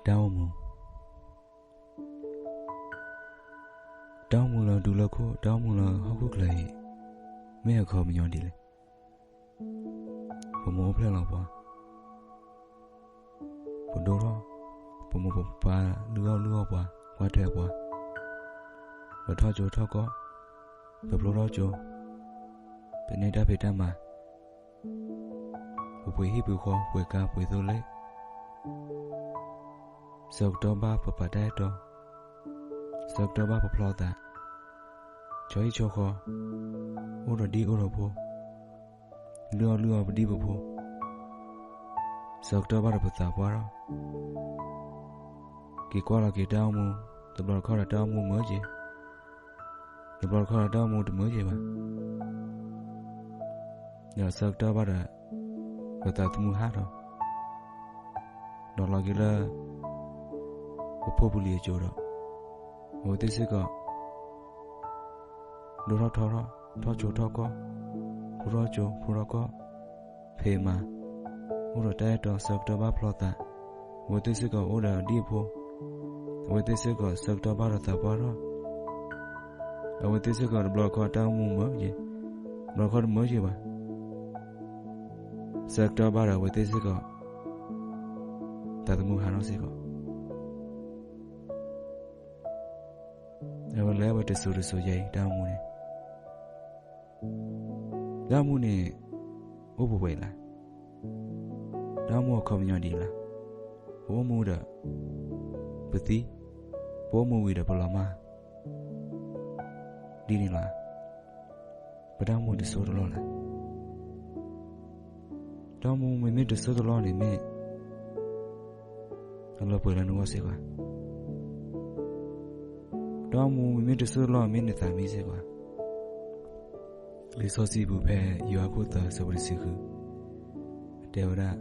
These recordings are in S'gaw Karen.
တၢ်အိၣ်မူ, တၢ်အိၣ်မူလၢဒူလၢခိၣ်, တၢ်အိၣ်မူလၢဟီၣ်ခိၣ်ချၢအံၤ မ့ၢ်အခီပညီဒ်လဲၣ်. ပမိၢ်အိၣ်ဖျဲၣ်လီၤပှၤ, ပဒိၣ်ထီၣ်, ပမိၢ်ပပၢ်လုၢ်အီၣ်လုၢ်အီပှၤ, ကွၢ်ထွဲပှၤ, ပထီၣ်ကၠိထီၣ်ကီၢ်, ပဖျိထီၣ်ကၠိ, ပန့ၢ်တၢ်ဖံးတၢ်မၤ, ပပှ့ၤဟံၣ်ပှ့ၤဃီ, ပှ့ၤကါပှ့ၤသိလ့ၣ်, ဆၢကတီၢ်ဘၣ်ပပာ်တၢ်အဲၣ်တီ, ဆၢကတီၢ်ဘၣ်ပဖျီသး, ဆီဟံၣ်ဆီဃီ, အိၣ်ဒီးဒံၣ်အိၣ်ဒီးဖိ, လုၢ်အီၣ်လုၢ်အီပဒံၣ်ပဖိ, ဆၢကတီၢ်ဘၣ်ဒီးပသးပှၢ်ထီၣ်, က့ၤကွၢ်လီၤက့ၤတၢ်အိၣ်မူ, တဘျီတခီဒီးတၢ်အိၣ်မူမုာ်က့ၤ, တဘျီတခီဒီးတၢ်အိၣ်မူတမုာ်က့ၤဘၣ်. ဒီးဆၢကတီၢ်ဘၣ်ဒီး ပသးသမူဟးထီၣ်, ဒီးလီၤက့ၤလၢ ပဖိပလံၤအကၠိဒီး အဝဲသ့ၣ်စ့ၢ်ကီး ဒိၣ်ထီၣ်ထီထီၣ်, ထီၣ်ကၠိထီၣ်ကီၢ်, ဖျိထီၣ်ကၠိဖျိထီၣ်ကီၢ်, ဖံးမၤ, အိၣ်ဒီးတၢ်အဲၣ်တီ, ဆၢကတီၢ်ဘၣ်ဖျီသး, အဝဲသ့ၣ်စ့ၢ်ကီးအိၣ်ဒီးအဒံၣ်အဖိ, အဝဲသ့ၣ်စ့ၢ်ကီးဆၢကတီၢ်ဘၣ်ဒီးသးပှၢ်ထီၣ်, အဝဲသ့ၣ်စ့ၢ်ကီးတဘျီတခီတၢ်အိၣ်မူမုာ်က့ၤ, တဘျီတခီတမုာ်က့ၤဘၣ်. ဆၢကတီၢ်ဘၣ်ဒီးအဝဲသ့ၣ်စ့ၢ်ကီး သးသမူဟးထီၣ်စ့ၢ်ကီး. အဝဲလဲၤဝဲတစိၤတစိၤယဲအံၤ တၢ်အိၣ်မူန့ၣ်, တၢ်အိၣ်မူန့ၣ် အိၣ်ပဝဲလၢ်, တၢ်အိၣ်မူအခီပညီဒ်လဲၣ်, ပအိၣ်မူဒီး ပသံ, ပအိၣ်မူဝံၤဒီးပလီၤမၢ်, ဒ်န့ၣ်လီၤ. ပတၢ်အိၣ်မူတစိၢ်တလီၢ်လဲၣ်. တၢ်အိၣ်မူမ့မ့ၢ်တစိၢ်တလီၢ်န့ၣ်မ့ၢ် အလၢပှဲၤလၢနဂီၢ်စ့ၢ်ကီးဧါ. တၢ်အိၣ်မူမ့မ့ၢ်တစိၢ်တလီၢ်မ့ၢ်နသးမံစ့ၢ်ကီးဧါ. လံာ်စီဆှံပူၤဖဲယိၤဟၣ်ခိၣ်သၢအဆၢဖိတဆံဃု တဲဝဲဒၣ်,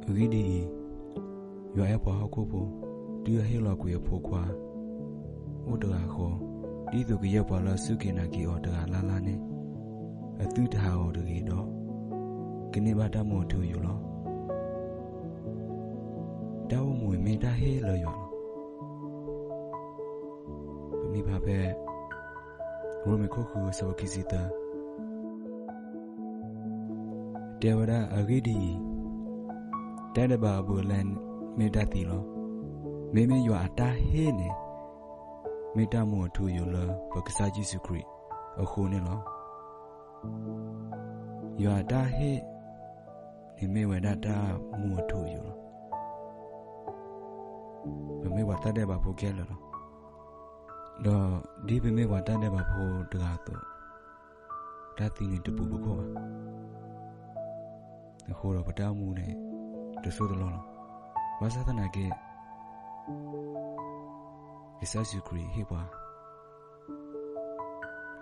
အဂ့ၢ်ဒ်အံၤ, ယွၤအဲၣ်ပှၤဟီၣ်ခိၣ်ဖိ, တုၤအဟ့ၣ်လီၤကွံာ်အဖိခွါ အိၣ်တဂၤဃီ, ဒ်သိးကယဲၢ်ပှၤလၢအစူၢ်က့ၤနာ်က့ၤအီၤတဂၤလၢ်လၢ်န့ၣ် အသုတဟးဂီၤတဂ့ၤဒီး ကန့ၢ်ဘၣ်တၢ်မူအထူအယိာ်လီၤ. တၢ်အိၣ်မူအံၤမ့ၢ်တၢ်ဟ့ၣ်လၢယွၤလီၤ. ပမ့ၢ်ဖးဖဲ ရိမ့ၤခိၣ်ဃုအဆၢဖိခံဆံသၢ တဲဝဲဒၣ်, အဂ့ၢ်ဒ်အံၤ, တၢ်ဒဲးဘးအဘူးအလဲမ့ၢ်တၢ်သံလီၤ. မ့မ့ၢ်ယွၤအတၢ်ဟ့ၣ်န့ၣ် မ့ၢ်တၢ်မူအထူအယိာ်လၢပကစၢ်ယ့ၣ်ၡူးခရံာ်အဃိန့ၣ်လီၤ. ယွၤအတၢ်ဟ့ၣ်န့ၣ်မ့ၢ်ဝဲဒၣ်တၢ်မူအထူအယိာ်လီၤ. ပမ့ၢ်ပှၤတၢ်ဒဲးဘးဖိခဲလၢာ်လီၤ. ဒီးဒ်ပမ့ၢ်ပှၤတၢ်ဒဲးဘးဖိတဂၤအသိး, တၢ်သံန့ၣ်တပူၤပခိၣ်ဘၣ်. အဃိဒီးပတၢ်အိၣ်မူန့ၣ် တစိၢ်တလီၢ်လီၤ. ဘၣ်ဆၣ်သနာ်က့ ကစၢ်ယ့ၣ်ၡူးခရံာ်ဟ့ၣ်ပှၤ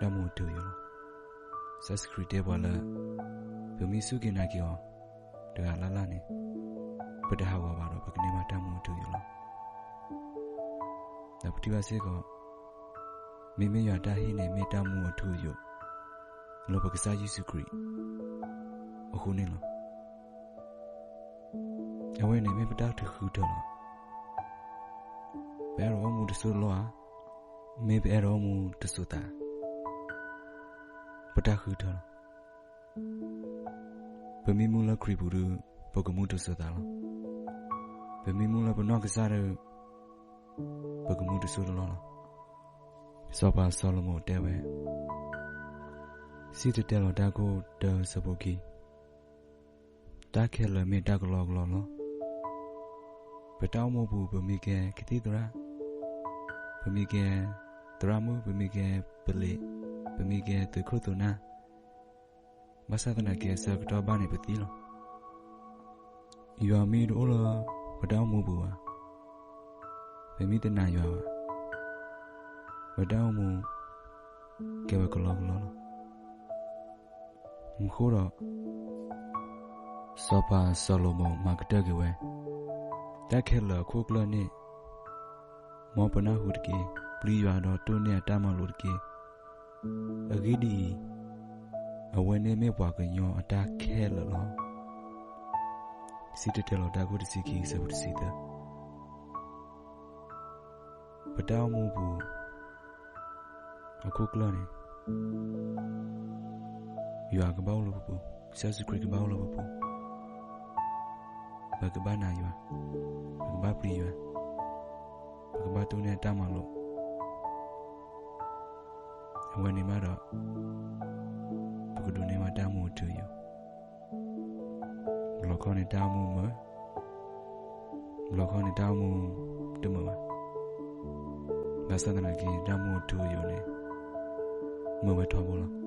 တၢ်မူအထူအယိာ်လီၤ. ကစၢ်ယ့ၣ်ၡူးခရံာ်တဲပှၤလၢ ပမ့ၢ်စူၢ်က့ၤနာ်က့ၤအီၤ တဂၤလၢ်လၢ်န့ၣ် ပတဟးဂီၤဘၣ်ဒီး ပကန့ၢ်ဘၣ်တၢ်မူအထူအယိာ်လီၤ. ဒီးပထံၣ်ဘၣ်စ့ၢ်ကီး, မ့မ့ၢ်ယွၤတၢ်ဟ့ၣ်န့ၣ် မ့ၢ်တၢ်မူအထူအယိာ် လၢပကစၢ်ယ့ၣ်ၡူးခရံာ်အဃိန့ၣ်လီၤ. အဝဲန့ၣ်မ့ၢ်ပတၢ်တဃုထၢလီၤ. ပအဲၣ်ဒိးအိၣ်မူတစိၢ်တလီၢ်ဧါ, မ့ၢ်ပအဲၣ်ဒိးအိၣ်မူတစိၤသး, ပတၢ်ဃုထၢလီၤ. ပမ့ၢ်မူလၢခရံာ်ပူၤဒီး ပကမူတစိၤသးလီၤ. ပမ့ၢ်မူလၢပနီၢ်ကစၢ်ဒီး ပကမူတစိၢ်တလီၢ်လီၤ. စီၤပၤစီၤၡလိၤမိၣ်တဲဝဲ, စံၣ်တဲၤတဲလီၤတၢ်ခိၣ်တၢအဆၢဖိခံ, တၢ်ခဲလၢာ်မ့ၢ်တၢ်ကလီကလီလီၤ. ပတၢ်အိၣ်မူပူၤ ပမ့ၢ်ကဲကသံၣ်သရၣ်, ပမ့ၢ်ကဲသရၣ်မုၣ်, ပမ့ၢ်ကဲပလံး, ပမ့ၢ်ကဲသုးခိၣ်သုးနၢ်, ဘၣ်ဆၣ်သနာ်က့အဆၢကတီၢ်ဘၣ်န့ၣ်ပသံလီၤ. ယွၤမ့ၢ်တအိၣ်လၢပတၢ်အိၣ်မူပူၤဘၣ်, ပမ့ၢ်တနာ်ယွၤဘၣ်, ပတၢ်အိၣ်မူ ကဲဝဲကလီကလီလီၤ. အဃိဒီး စီၤပၤစီၤၡလိၤမိၣ်မၤကတၢၢ်က့ၤဝဲ, တၢ်ခဲလၢာ်အခိၣ်ကျၢၢ်န့ၣ် မ်ပနၢ်ဟူတက့ၢ်. ပျံၤယွၤဒီးတိၢ်န့ၢ်အတၢ်မၤလိာ်တက့ၢ်. အဂ့ၢ်ဒ်အံၤ, အဝဲန့ၣ်မ့ၢ်ပှၤကညီအတၢ်ခဲလၢာ်လီၤ. စံၣ်တဲၤတဲလီၤတၢ်ခိၣ်တဆံခံအဆၢဖိတဆံသၢ ပတၢ်အိၣ်မူပူၤ အခိၣ်ကျၢၢ်န့ၣ် ယွၤကဘၣ်အိၣ်လၢပပူၤ, ကစၢ်ယ့ၣ်ၡူးခရံာ်ကဘၣ်အိၣ်လၢပပူၤ, ပကဘၣ်နာ်ယွၤ, ပကဘၣ်ပျံၤယွၤ, ပကဘၣ်တူၢ်န့ၢ်အတၢ်မၤလိာ်, အဝဲန့ၣ်ဘၣ်ဒီး ပကဒိးန့ၢ်ဘၣ်တၢ်အိၣ်မူအထူအယိာ်. ဘျီခီန့ၣ်တၢ်အိၣ်မူမုာ်, ဘျီခီန့ၣ်တၢ်အိၣ်မူတမုာ်ဘၣ်. ဘၣ်ဆၣ်သနာ်က့ တၢ်အိၣ်မူအထူအယိာ်န့ၣ် မုာ်ဝဲထီဘိလီၤ.